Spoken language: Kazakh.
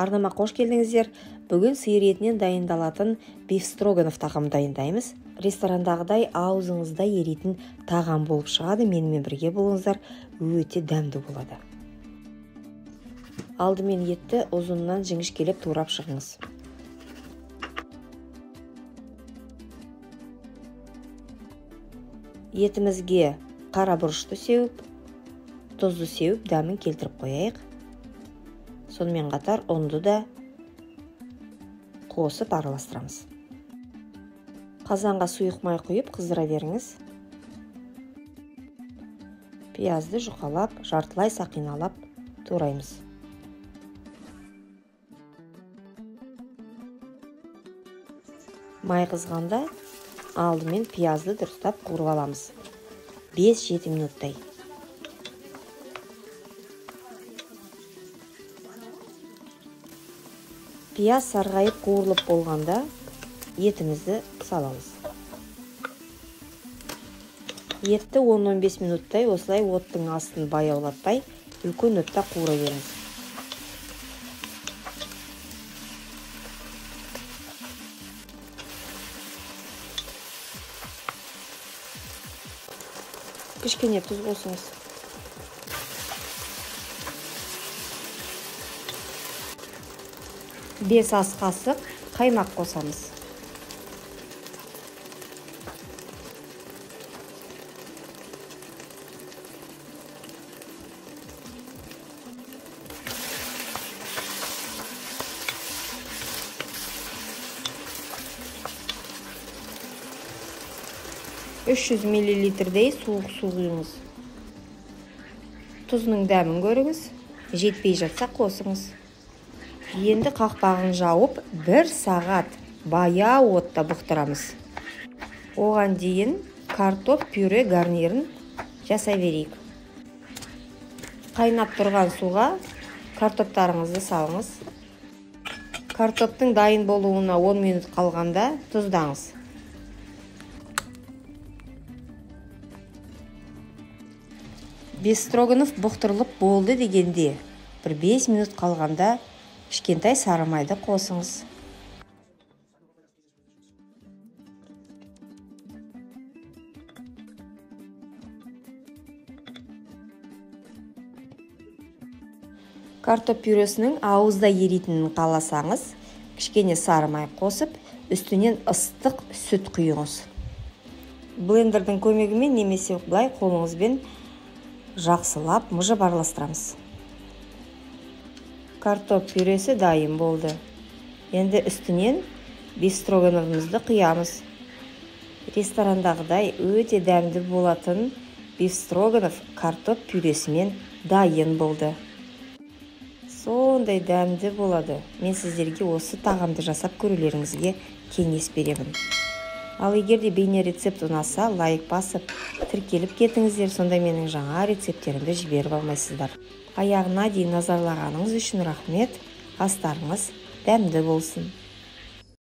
Арнама қош келдіңіздер. Бүгін сиыр етінен дайындалатын бефстроганов тағамын дайындаймыз. Ресторандағыдай аузыңызда еритін тағам болып шығады. Менімен бірге болыңыздар, өте дәмді болады. Алдымен етті ұзыннан жіңішкелеп турап шығыңыз. Етімізге қара бұрышты сеуіп, тұзды сеуіп, дәмін келтіріп қояйық. Сонымен қатар ұнды да қосып араластырамыз. Қазанға сұйық май құйып қыздыра беріңіз. Пиязды жұқалап, жартылай сақиналап тураймыз. Май қызғанда алдымен пиязды дұрыстап қуырып аламыз. 5-7 минуттай. Пияз сарғайып қуырылып болғанда етімізді саламыз. Етті 10-15 минуттай осылай оттың астын баяулатпай үлкен отта қуыра беріңіз. Кішкене тұз қосыңыз. 5 ас қасық қаймақ қосамыз. 300 миллилитрдей суық су құйыңыз. Тұзының дәмін көріңіз, жетпей жатса қосыңыз. Енді қақпағын жауып, 1 сағат баяу отта бұқтырамыз. Оған дейін картоп пюре гарнирін жасай берейік. Қайнап тұрған суға картоптарыңызды салыңыз. Картоптың дайын болуына 10 минут қалғанда тұздаңыз. Бефстроганов бұқтырылып болды дегенде, бір 5 минут қалғанда кішкентай сары майды қосыңыз. Картоп пюресінің ауызда еритінін қаласаңыз, кішкене сары май қосып, үстінен ыстық сүт құйыңыз. Блендердің көмегімен немесе былай қолыңызбен жақсылап мыжып араластырамыз. Картоп пюресі дайын болды. Енді үстінен бефстрогановымызды құямыз. Ресторандағыдай өте дәмді болатын бефстроганов картоп пюресімен дайын болды. Сондай дәмді болады. Мен сіздерге осы тағамды жасап көрулеріңізге кеңес беремін. Ал егер де бейне рецепт ұнаса, лайк басып, тіркеліп кетіңіздер, сонда менің жаңа рецепттерімді жіберіп алмайсыздар. Аяғына дейін назарлағаныңыз үшін рахмет. Астарыңыз дәмді болсын.